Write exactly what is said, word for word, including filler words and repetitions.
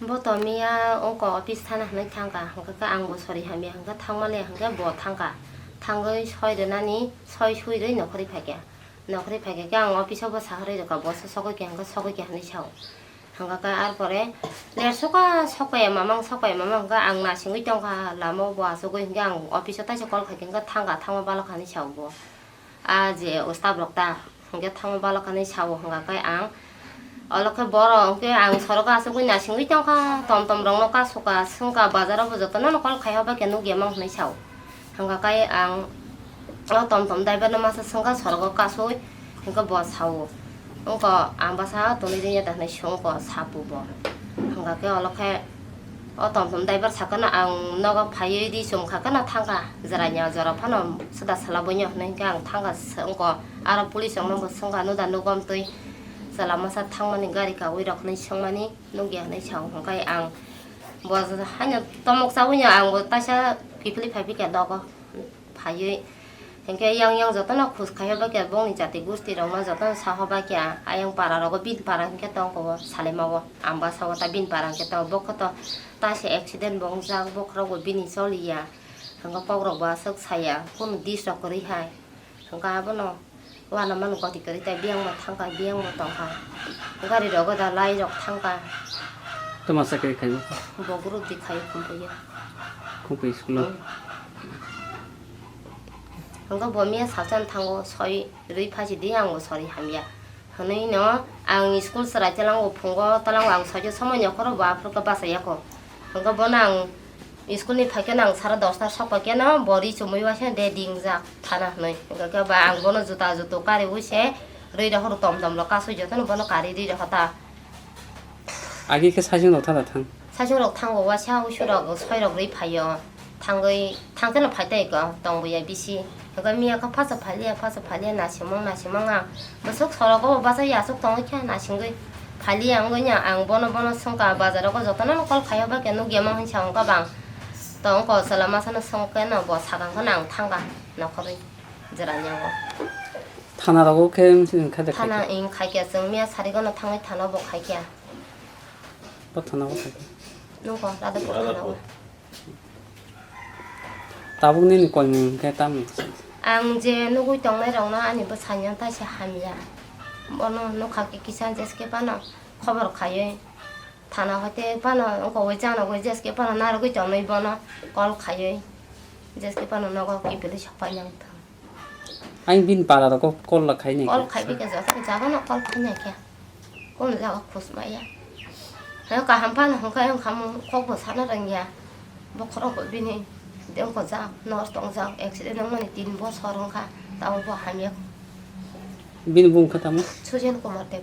Bo to miya wngkha office thana hinwi thangkha, hwnkhe khe ang bo sori hamya hwnkhe thangmani hwnkhe bo thangkha. Thangwi soi rwnani, soi sui rwi nokhorwi phaikha. Nokhorwi phaikha khe ang office o bo saharwi rwkha, bo se sogwi kha hwnkhe sogwi kha hinwi sao. Hwnkha khe ar pore ler sokha sokpaiya mamang sokpaiya mamang hwnkhe ang nasingwi tongkha, lama o bo achugwi hwnkhe ang office o taisa call khaikhe hwnkhe thangkha, thangma balokha hinwi sao bo. A je o staff rok ta hwnkhe thangma balokha hinwi sao, hwnkha khe ang olo khe borok hwnkhe ang sorogo achugwi nasingwi tongkha, tom tom rokno kasukha, swngkha, bazar o bo jotono no call khai hoba khe nukya mang hinwi sao. Hwnkha khe ang o tom tom driver no masa swngkha sorogo kasui, hwnkhe bo sao, wngkha ang bwsa tonwi rwngya da hinwi swngkha sabu bo. Hwnkha khe olo khe o tom tom driver sakano ang nogo phaiwi ri chum kha kheno thangkha, jwraini o jora phano swda swlabwi no hinwi hwnkhe ang thangkha, wngkha aro police rokno bo swngkha, nuda nugom twi chwla masa thangmani gari kaui rok hinwi swngmani nukya hinwi sao. Hwnkhe ang bo haino tomok chaui no ang bo taisa kiphilwi phaiphikha nogo phaiwi. Hinkhe yang yang jotono khus khai hoba khe bongni jati gusti rokno jotono sa hoba khe ayang para rogo bini para hinkhe tongko o Salema o, ang bwsa o ta bini para hinkhe tongo, bokho to ta se accident bo wngjak, bokhorok bo bini choliya, hinkhe kokrok bo aswk saya, kunu dis rok kwrwi hai, hinkhe abono uanamano goti kwrwi tai biyang bo thangkha, biyang bo tongkha, gari rogo da lai rok thangkha. Tamo sakri khai bo? Bo group di khai khumpuyo. Khumpuyo school o? Hmm. Hwnkhe bo miya salsa no thango, soi rwi phaisi di, ang bo sori hamya. Hwnwi no ang school chwrai talango, phungo talango ang soijo somoi nokhoro bo aphuru khe bachai yako. Hwnkhe bono ang school ni phaikhe no ang sara dosta sokpai khe no bo ri chumui waisa de dingjak thana hwnwi. Hwnkhe khe ba ang bono juta jutu kariui se rwi rohoro tom tom rok kasui jotono bono kari rwi rohota. Agi khe saichung rok thana thang? Saichung rok thango, waisa uisu rok soi rok rwi phaio. Thangwi, thangkheno phai tai ko, tongboya bisi. Hwnkhe miya khe phasa phaliya, phasa phaliya, nasimang, nasimang ang. Bwswk sorogo bo bachai ya, aswk tongwi khe nasingwi phaliya wngwi no ang bono, bono swngkha, bazar rogo jotono no call khai hoba khe nukya mang hinwi sa wngkha bang. To wngkha chwla masa no swngkhe no bo sakang kheno ang thangkha nokhorwi jwrani o. Thana rogo khe wngkha de khai khe? Thana wng khai khe, chwng miya sarigo no thangwi thana bo khai khe. Bo thana bo khai khe? Nokho, Radhapur thana o. Tabuk nini koimung khe tamo? Ang je nugui tongnai rokno ani bwsai no taisa hamya. Bono nukha khe kisa jeske phano khobor khaiwi thana hoite phano wngkha ui chana ui jeske phano narwgui tonwi bono call khaiwi jeske phano nogo kiphilwi sokpai nang thang. Ang bini para rok call la khai nai khe. Call khai bikhe joto jaga no call khai nai khe. Kono jaga khus maya. Hayo kaham phano hwnkha, ang khamung kok bo sana rwngya. Bokhorok bo bini de wngkha jak, nor tong jak, accident wngmani tin bosor wngkha. Tamo bo hamya. Bini bung khe tamo? Sujen Kumar Deb.